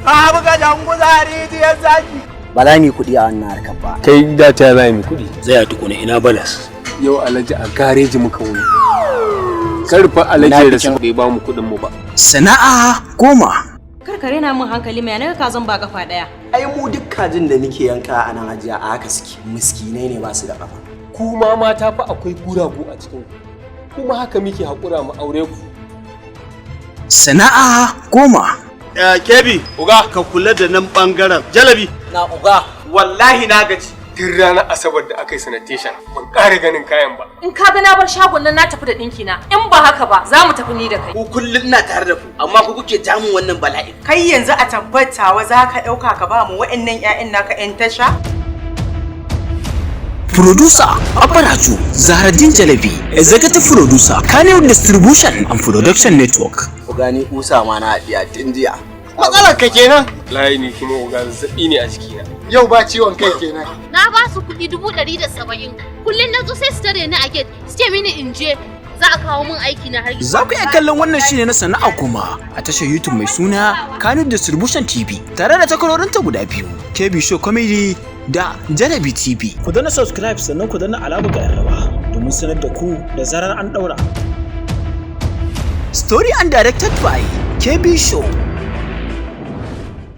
Ka buga janguza rijiyar zaki. Ba za mu yi kuɗi a wannan harkar ba. Kai da ta za mu kuɗi? Zaya tukuna, ina balas? Yau Alhaji a gareji muka wuni. Karfa Alhaji da su bai ba mu kuɗin mu ba. Sana'a 10. Kar ka rena min hankali mai naga kazan ba kafa daya. Ai mu duk kajin da muke yanka a nan, Hajiya, a haka suke, miskinai ne, ba su da kafa. Kuma mata fa akwai guragu a cikin ku, kuma haka muke haƙura mu aure ku. Sana'a 10. Kebi, uga ka kula da nan bangaren. Jalabi. Na, uga. Wallahi na gaji. Duk ranar Asabar da aka yi sanitation ban ƙara ganin kayan ba. In ka ga na bar shagon nan na tafi da ɗinki na, in ba haka ba za mu tafi ni da kai. Ku kullum ina tare da ku, amma ku kuke jamun wannan bala'in. Kai yanzu a tabbatawa za ka ɗauka ka ba mu wa'annan 'ya'yan naka 'yan tasha? Producer Abaraju Zahraddin Jalabi, Executive Producer, Kano Distribution and Production Network. Uga, ni kusa ma na haɗiya tun jiya. Matsalar ka kenan. Layi ni kuma uga zazzaɓi ne a jikina. Yau ba ciwon kai kenan. Na ba su kuɗi 170,000. Kullum na zo sai su tare ni a gate su ce mini in je za a kawo min aiki na har. Za ku iya kallon wannan shiri na Sana'a 10 a tashar YouTube mai suna Kano Distribution TV tare da takwarorinta guda biyu, KB Show Comedy da Jalabi TV. Ku danna subscribe, sannan ku danna alamar ƙararrawa domin sanar da ku da zarar an ɗaura. Story and directed by KB Show.